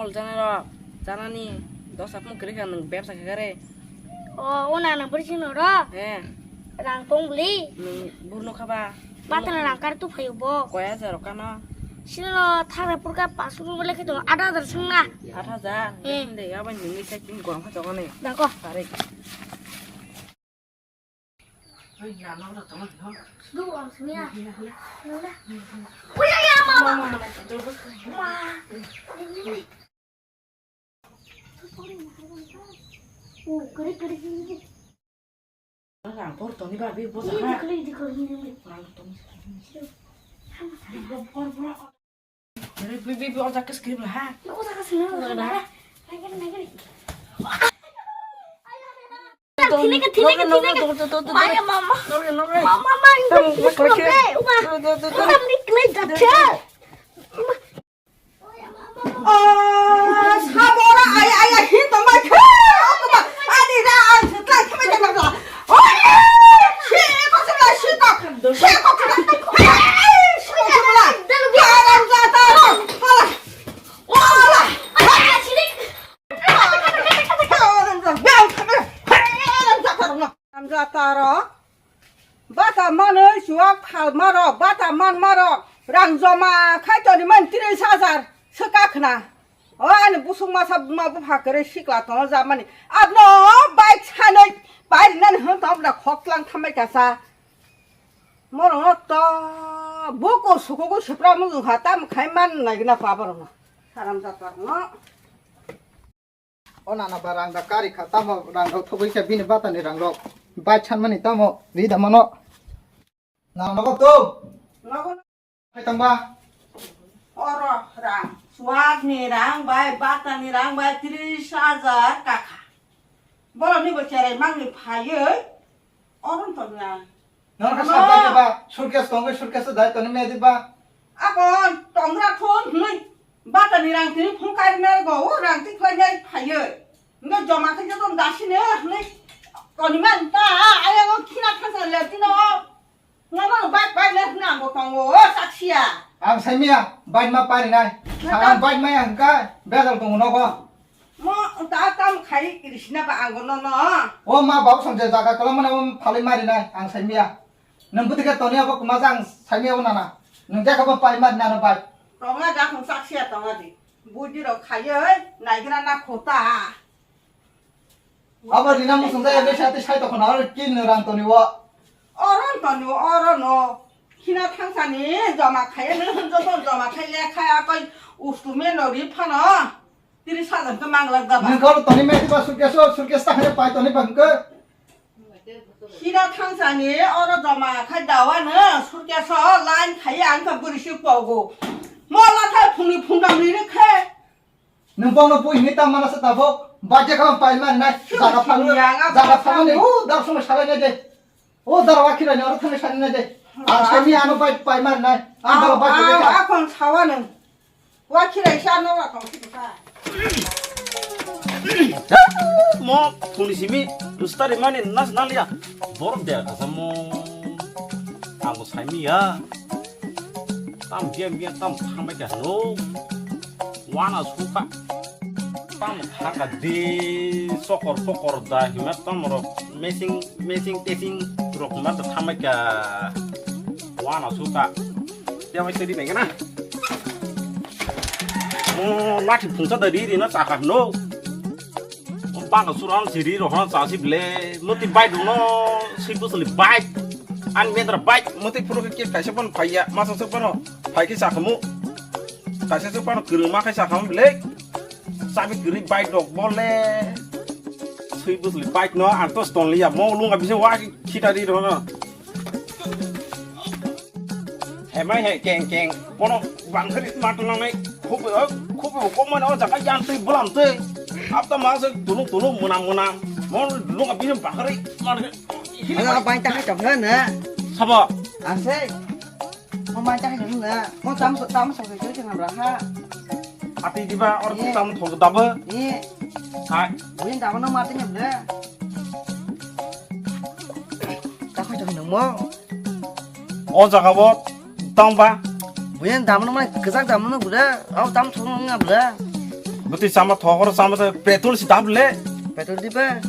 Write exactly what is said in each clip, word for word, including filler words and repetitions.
Janai rok, janani dosa phung kwrwi kha nwng bebsa khe kare. O, o nana bwrwi sino ro. Eh. Rang tong bwlwi. Nwng burno khaba. Batana rang kar tu phayo bo. Koi hajar rok kano. Sino thagra purka pasu bole khe to aat hajar sungna. Aat hajar. Eh. De abo nwngni sai tin gom kha tongani. Dako. Pare. Rang por toni ba bi bo sa ha. Rang toni. Bi, bi, bi, bi, o jaga skip lah ha. Thini ka, thini ka, thini ka. Maya mama. Mama, mama, ini. Uba. Uba, ini kena jatuh. Ah, sabora, ay, ay, ay, hito, mai, khe, okuma, ani ra, ang setlai, khe, mai, khe, mai, khe. Oye, si, ko, setlai, si, ko, si, ko, setlai, si, ko, setlai. Haram jata, hala, hala, hala. Haram jata, haram jata, hala. Haram jata, hala. Bata manwi chuwak phalmarok, bata manmarok rang joma khai tonimani tris hajar se kakhna. O ani busuk masa buma bupha kwrwi sikla tongo jamani. Abno bike sanwi pairinani hwn tong bwla khok tlang thambai kasa. Morokno to bukur sukugo sipra mujung kha tamo khai man naigwna pa borokno. Haram jatmarokno. O nana ba rang da kari kha, tamo rang rok thogwi kha bini bata ni rang rok. Bai chan mani tamo ri da mano. Nang nogo to. Nogo. Hai tang ba. Oro rang. Suwak ni rang bai, bata ni rang bai tris hajar kakha. Bolo ni bo cherai mang ni phayoi. Orom tong na. Nang ka sa ba ba, suitcase tong, suitcase dai tong me di ba. Akon tongra thon hnoi. Bata ni rang tini phung kai me go, o rang ti khlai nai phayoi. Ngo joma khe joto dasi ne hnoi. Koni man ta, aya ngo khina thasa le tino. Ngo no bai bai le na go tongo, o saksia. Ang saimia, bai ma pari nai. Ang bai ma ya hngka, bedal tong nogo. Mo ta tam khai risina ba ang no no. O ma bau song je jaga kala mana mo phalai mari nai ang saimia. Nang bwtwi khe toni abo kwma jang saimia o nana. Nang jakha bo pai mari nana bai. Tonga da khung saksia tonga di. Budi rok khayoi naigra na khota. Abo rina musung jaya besi ati sai tokona aro kin rang toni o. Oro toni o oro no. Khina thangsani joma khaya no joto joma khai le khaya koi ustume no ri phano. Tiri sajan khe manglak da ba. Nang kau toni me tiba suitcase o suitcase ta khaya pai toni bang khe. Hino thangsani oro joma khai dawa no suitcase o line khai ang kha buri si pogo. Mola thai phungni phungdam ni khe. Nung bongno pui hini tam mana se tabo. Baje kha pai man nai. Jaga phang. Yang apa jaga phang ni. U dar sung salai nai de. O dar wa khira ni oro thang salai nai de. Ang sami ano pai pai man nai. Ang dar bai pai. Akon sawa nung. Wa khirai sa no wa tong si ka. Mo phuni simi ustari mani nas nalia. Bor de ka samo. Ang sai mi ya. Tam biya biya tam thamai ka no. Wana suka. Tam thaka de sokor sokor da hima tam rok mesing mesing tesing rok hima ta thamai ka. Wana suka. Tei bai tei ri nai gana. Mo lathi phungsa da ri ri na chakha no. Bang suran si ri ro hana cha si ble. Moti bai do no si busli bai. An medra bai. Moti phuru ke kaisa pon phaiya. Masa se pon phai ke chakhamu. Kaisa se pon kuru ma ke chakhamu ble. Sabi kuru bai dok bole. Si busli bai no an to ston liya. Mo lunga bisi wa khita ri ro na. Hemai he keng keng. Bono bangkhari matwlangnai. Khubo, khubo komano o jaga yantwi bwlamtwi. Apta ma se tulung tulung mwnam mwnam. Mo lunga bini bangkhari. Ano bai ta hai tong na. Sabo. Ase. Mo bai ta hai tong na. Mo tam so tam so ke ke na bra ha. Ati diba or tam thok dabo. Ni. Hai. Buin dabo no mati ne bra. Ta hai tong mo. O jaga bo tong ba. Buyan damno mai kwchak damno bwle. Au tam thong nga bwle. Bwtwi chama thok, oro chama thok, petrol si dab le. Petrol diba?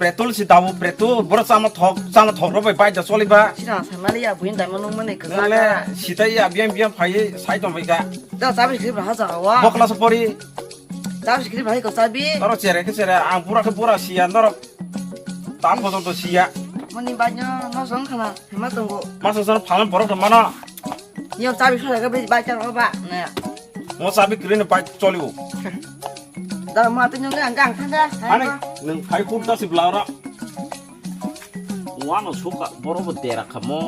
Petrol si dabu, petrol. Boro chama thok, chama thok rok bai bike da choliba. Sira samali ya, buin dai mano mani kwchak. Sita ya, biang biang phai sai tong bai ka. Da chabi kri bra ha jaga wa. Bokla so pori. Chabi kri bra ha ko chabi. Oro chere ke chere, ang pura ke pura siya norok. Tam photo to siya. Mani banyo no song khala, hema tongo. Masa song phalan borok to mano. Yo chabi khala ga bai bai chang ba. Ne. Mo chabi kri ne bai cholibo. Da ma tin jong ang gang thang da. Ani, nung phai kut da si bla ora. Wano suka boro bo dera khamo.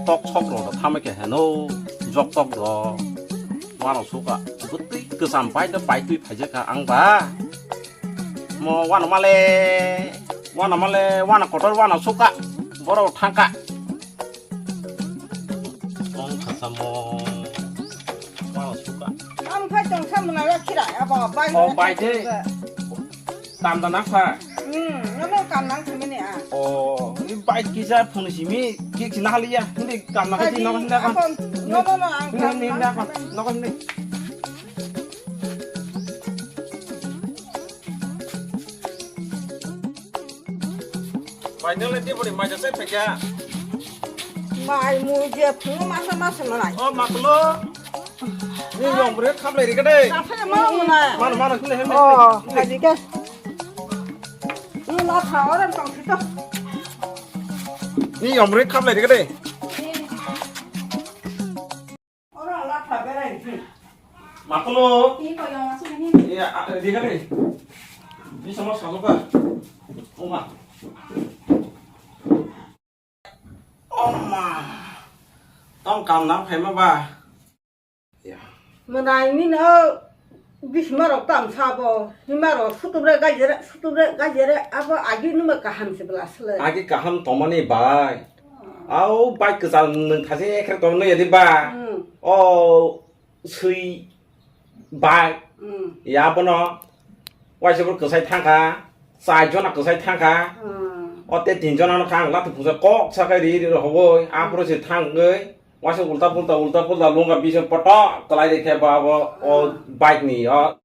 Tok sok ro da thame ke heno. Jok tok ro. Wano suka. Butwi kesam pai da pai twi phai je ka ang ba. Mo wano male. Wano male, wano kotor, wano suka. Boro thangka. Tong khasamo. Wano suka. Am khai tong sa muna ya khira ya ba bai. Oh, bai de. Kam da na kha. Hmm, no no kam nang thumi ni a. Oh, ni bai kisa phone simi kik sina hali ya. Hindi kam na kha si no no no. No no no ang kam nang. No no no. Mai nang le tiburi mai jase phekya. Mai mu je phungo masa masa manai. Oh, maklo. Ni yong bre khablai ri kade. Kaphai ma manai. Mana, mana, kule, kule. Oh, haji ke. Ni la tha oran tong sito. Ni yong bre khablai ri kade. Ora la tha berai. Maklo. Ni ko yong asu ni. Iya, a, di kade. Ni sama sama ka. Oma. Oma. Tong kam nang phaima ba. Ya. Mwnai nino bismarok tam sabo. Himarok sutubre gajere, sutubre gajere abo agi numa kaham se bela sele. Agi kaham tomani bai. Au bai kwchal nwng thase ekhe tong nw yadi ba. Hmm. O swi bai. Hmm. Ya bono waisa bor kwsai thangkha. Chai jona kwsai thangkha. Hmm. O te tin jona no khang lati phungsa kok sakai ri ri hoboi. Apro se thangoi. Waisa ulta pulta ulta pulta lunga bising poto kalai ri khe ba bo o bike ni o.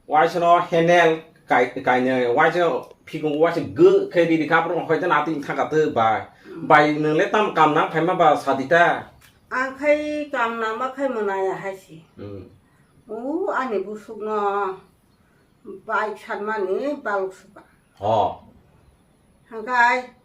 Waisa no handle kai, kainwi, waisa phikung, waisa gw khe riri kha, borok hoi jani atwi thangkha twi bai. Hmm. Bai nwng le tam kam nang phaima ba sadi ta? Ang khai kam nangma khai mwnaya hai se. Hmm. O ani busuk no bike sanmani baluk suka. Ho. Hangkai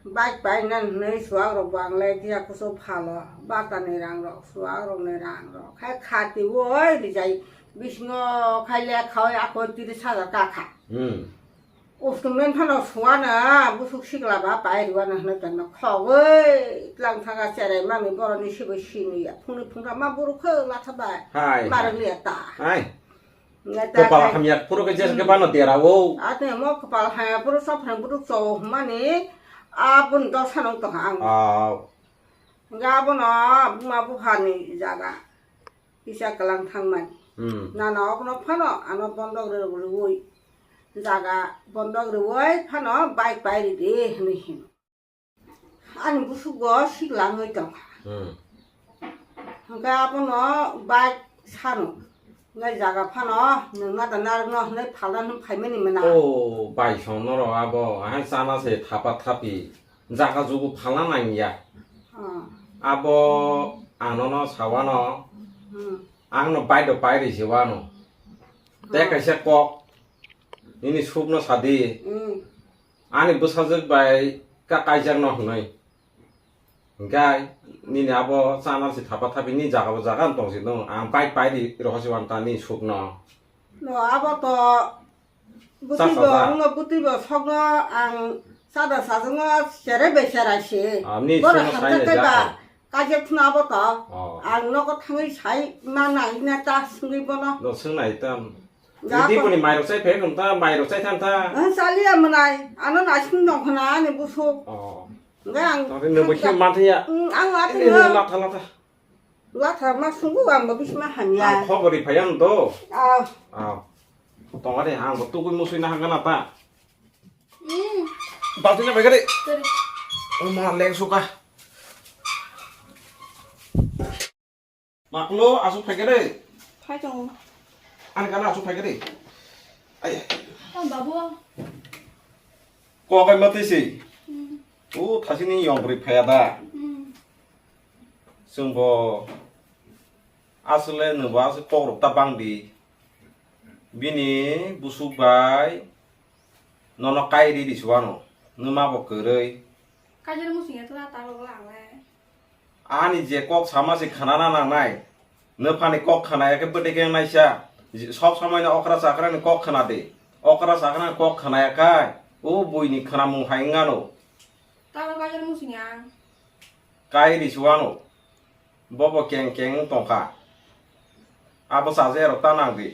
bike paina hwnwi chuwak rok bo ang le diya kuchuk phalo, bata ni rang rok, chuwak rok ni rang rok khai khati oi rijai bisingo khai lekha oi ako tris hajar ka kha. Hmm. Ustung men phano suana busuk sikla ba pai rwna hwnwi tongno khogwi tlang thanga cherai mami boroni sibo siniya phungni phungkha ma buru khe latha bai. Hai, barang hai. Liya ta. Hai. Kopal hamya phuru khe jeswk khe bano dera o. Atwi mo kopal hamya phuru sophrang buduk cho hwnmani aboni dosa nang tongkha ang. Ah. Hwnkhe abono buma buphani jaga kisa kwlang thangmani. Hmm. Nana okono phano ano bondok rw-, rwui jaga bondok rwui phano bike pai ridi hwnwi hino. Ani busugo siklangwi tongkha. Hmm. Hwnkhe abono bai sano. Nai jaga phano nwng nada narwkno hwnwi phalna hwn phaimani mena. O bai song norok abo ahai chana se thapa thapi jaga jugu phalna nangya. Oh. Abo ang nono sawano. Hmm. Ang no bai do pai ri se wano. Te kaisa kok nini sukno sadi. Hmm. Ani bwsajwk bai ka kaijakno hwnwi. Hwnkhe nini abo chana se thapa thapi ni jaga bo jaga no tong si nung. Ang bike pai ri roho si wan ta ni sukno. No, abo to bwtwi bo, chasa ja. Wngno bwtwi bo sokno ang chada sajwkno chere be cherai se. Ah, ni borok sukno hamjak sai tei ba. Kaijak thwna abo to. Oh. Ang nogo thangwi sai ma nai na ta swngwi bono. No swngnai tam. Ga Di ko- boni mairok chai phai kung ta, mairok chai tham ta. Ah, chaliya mwnai. Ano naising dong khna ani busuk. Oh. Ga ang. Tore no bo khim man thaya. Mm, ang ati Ini no. Latha latha. Latha ma sungu ang bo bisma hamya. Ang khobori phai ang do. Ah. Ah. Tongare ang bo tugui musui na hangana ta. Hmm. Balti na bai gade. Sorry. O ma leng suka. Maklo asuk phai gade. Phai tongo. Ani kana asuk phaikha de. Ai. Tam babu. Kokai matwi si. Hmm. O thasini yong bwrwi phaya da. Hmm. Chwngbo aswle nwbo aswk kokrok ta bangdi. Bini busuk bai nono kai ridi suwano. Nwma bo kwrwi. Kaisa musung ya tula ta rogla angle. Ani je kok sama se khanana nangnai. Nwphani kok khanaya khe bwtwi khe wngnaisa. Sob somoi no okra chakrani kok khana di. Okra chakrani kok khanaya khai o buini khanamung hai wngano. Tamo kaisa musung ya. Kai ri suwano. Bobo keng keng wng tongkha. Abo chajakrok ta nang di.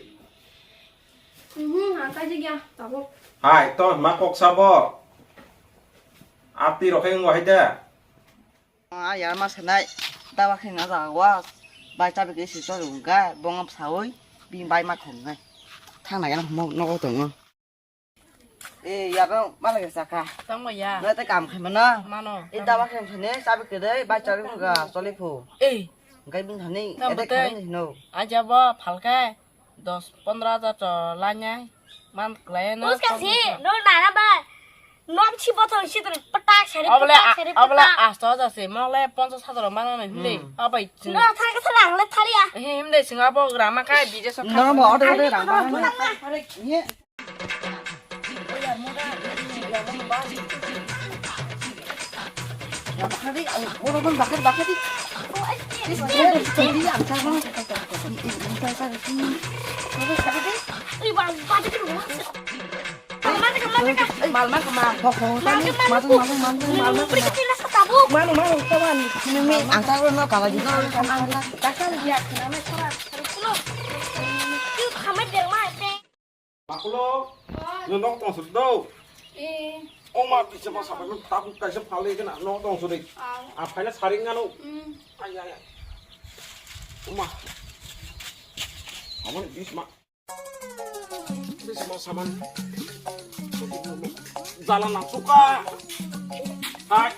Mhm, ha kaisa ya, tabuk. Hai, to ma kok sabo. Ati rok khe wng wahai da. Ah, ya ma sanai. Dawa khe nga jaga wa. Bai chabi ke si to rungga, bongam sawi, bini bai ma khongnai. Thang na ya no nogo tongo. Eh, ya no mala ke saka. Tamo ya. Na te kam khai mana? Mano. Eh, dawa khe thane chabi ke dei, bai chabi khonga, choli phu. Eh. Ngai bin thani, tamo ede te khai no. Aja bo phalkai. Dos pondro hajar to lanyai man klai no. Uska si, no nana ba. Nom si botol si tor patak sari, obole patak sari, obole patak. Asto hajar si, mo le ponchas hajar mano ne himde. Hmm. Abai. No thang ka thang le thari ya. He himde singa bo grama kai bije so. No mo order de rang ba. Ye. Makulo, no nok tong suri do. Eh. O ma tisa ma sabai tabuk kaisa phalwi kana nok tong suri. Ah. A phaina saring ngano. Mm. Ai ai ai. O ma. Amon bis ma. Bis ma saman. Jala nang suka. Hai.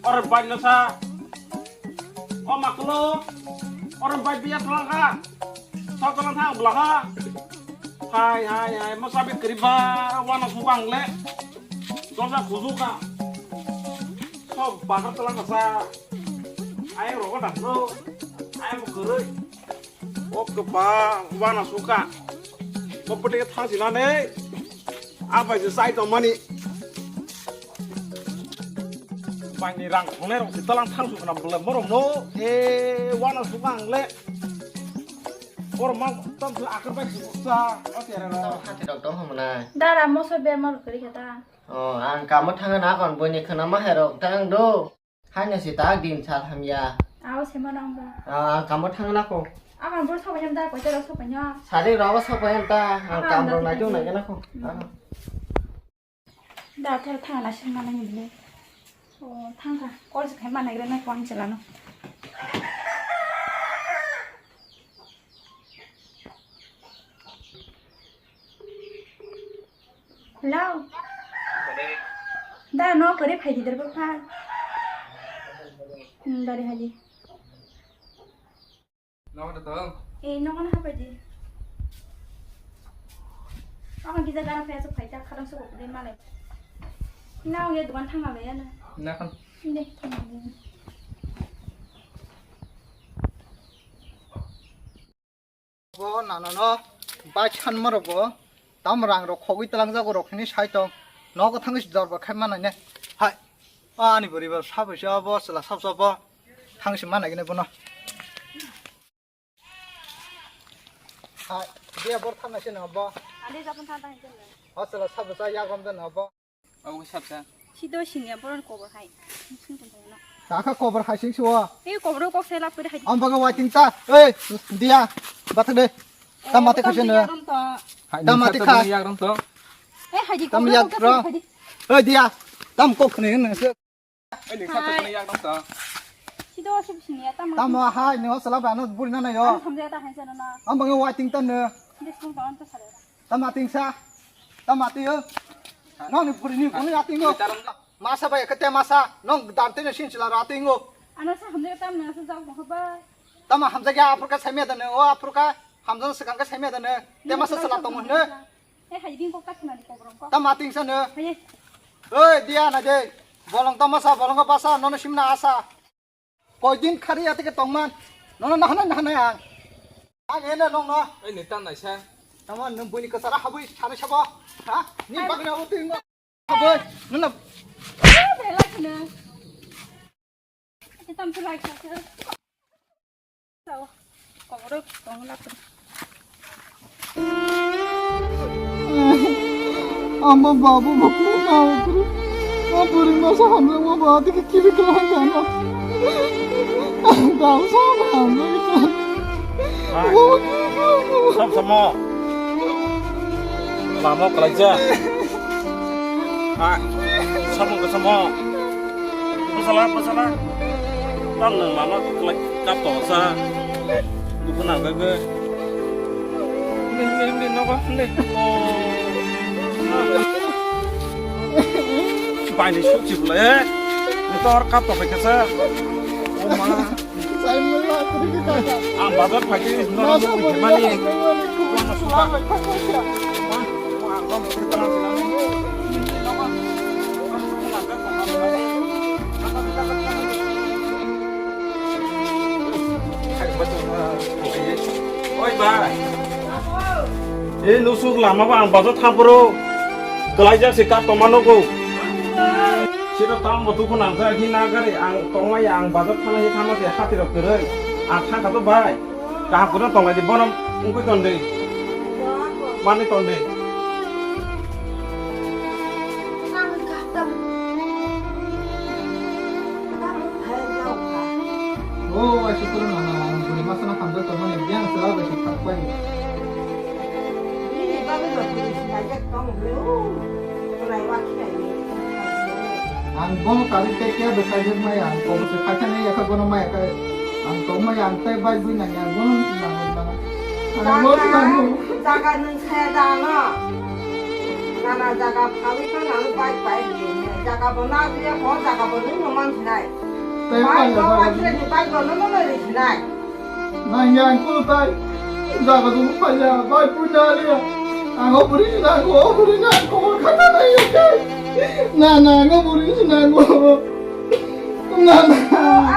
Ore bai nasa. O Makulo. Ore bai biya tolaka. Sa tolaka thang belaka. Hai hai hai, masa bi keriba wana subang le. Dosa kuzuka. So bakar tolaka sa. Ayang roko daklo. Ayang keroi. O keba wana suka. Mo pete thang sinane. Apa je sai tong mani. Bangni rang khongnai rok si talang thang sukna bole borok no. E wana suka ang le. Borok ma tam su akar bai si sa. O tere ro. Hati rok tong hom nai. Dara moso bemar kori kata. O ang kamo thang na kon boni khana ma hai rok tang do. Haino si tak din sal hamya. Aw, se ma nang ba. Ah, ang kamo thang na ko. Ang ang bro sopai da, ko tero sopai nya. Sari rawa sopai ta, ang kam ro na jong na ko. Da thar thang na sing ma nang ni. O, thang ka. Kol se khai ma nai re na ko ang chala no. Hello. Da no kore phai di der bapha. Hmm, dari haji. Nogo da tong? Eh, nogo na hapai di. Ama gija gara phai so phai ta khadang so ko de malai. Na ye dukan thang ma ya na. Na kan. Ne, thang ma ya. Bo nanono bai sanma rok bo tam rang rok khogwi twlang jago rok hini sai tong nogo thangwi jor bo khai manai ne hai ani bwrwi bo sabai se bo chwla sap sap bo thangsi manai gini bono hai dia bor thangnai se no bo ani japon thang thang o chwla sap sa yagom de no bo. Abo khe sabsa. Sido siniya boron kobor hai. Sing tong tong na. Kaka kobor hai sing suwa. Ei kobor kok sai lap kore hai. Am baga waiting ta. Ei dia. Bathak de. Tam mate khase na. Tam mate kha. Yak rom to. Ei hai di. Tam yak ro. Ei dia. Tam kok khne na se. Ei ni sa to yak rom to. Sido siniya tam. Tam hai ni hosla ba no buri na na yo. Am samja ta hai sa na. Am baga waiting ta na. Des kong ta an ta sare. Tama tingsa, tama tiyo. Nong ni puri ni kuni atingo. Masa bai kete masa, nong dante ni sin sila ratingo. Ano sa hamde tam na sa jao mo ba. Tama hamja gya apurka samya dane o apurka. Hamjak swkang khe saimaya da ne. Te masa chwla tongmo hwne. Hai hai bini kok ta khwnani kokrok kok. Ta mating sa ne. Hai. Oi, dia na de. Bolong ta masa, bolong basa, nono simna asa. Koi din khari ate ke tongman. Nono nahana nahana ang. Ang ene nong no. Oi, ni tan naisa. Tamo nung bini kasara habui sana sabo. Ha? Ni bagna uti ngo. Habui, nono. Belai khna. Tam tu lai khna. Ama babu bakuru na bakuru. Ang buri masa hamjak ma ba tiki kiri kala hangkana. Dam sa hamjak itu. Sam samo. Lama kalaja. Ah, samo ke samo. Pasala, pasala. Tam nang mama kelai kap to sa. Duku nang gaga. Hindi, hindi, hindi, no ba, hindi. Oh. Bai ni suk chibula, eh. Ito or kap to pai kasa. Oh, ma. Ang bazar phaikhe norok nugwi phaimani. Oi bai. E nusuk lama ba ang bazar thang phuru. Kwlaijak se kap tongma nugo. Siro tamo dukhu nang jak hina gari ang tongmai ang bazar thangna hi thangma se hati rok kwrwi. Ang thang kha to bai. Kaham kwrwng tong lai di bono wngwi ton di. Mani ton di. O waisa kwrwng nana ang bwrwi masa no hamjak tongmani biyang chwla bai se thang pai. Bini bagwi no bini sinai jak tong bwlwi o. Ang bono karwi tei kebo kaijakmaya, ang kobose khaikhe nai yakha bono maya khe, ang tongmaya, ang tei bai bui nangya, ang bono nangwi mano. Ang bono nango. Jaga nwng saya da ano. Nana jaga phalwi kha nang bai bai di. Jaga bo na biya bo jaga bo nwng no man sinai. Tei bai maya bo jaga. Wakhre ni bai bo no no no ri sinai. Nangya ang kulutai. Jaga dum phaila, bai puina aliya. Ang o buri nang, o buri nang, kobor khata nai yakai. Na, na, ang o buri nang. Na, na.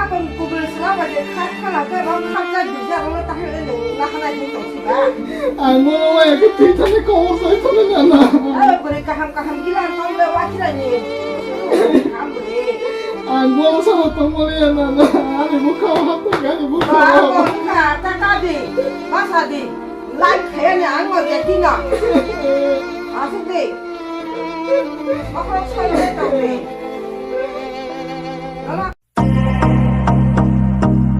Abang kubur selama dia khat khala ke bang khat jadi dia orang tahu ini nak kena ini tak sih, Bang? Ang mo mo ya ke tita ni kobor sai to na na. Ayo beri kaham kaham gila kau dah wajar ni. Kaham beri. Ang buang sama tongmani ya nana. Ani bukha hapta gani bukha. Ba, ba, bukha, ta kabi. Basa di. Light khaya ni ang mo jeti na. Asuk di. Makro sai le tong di.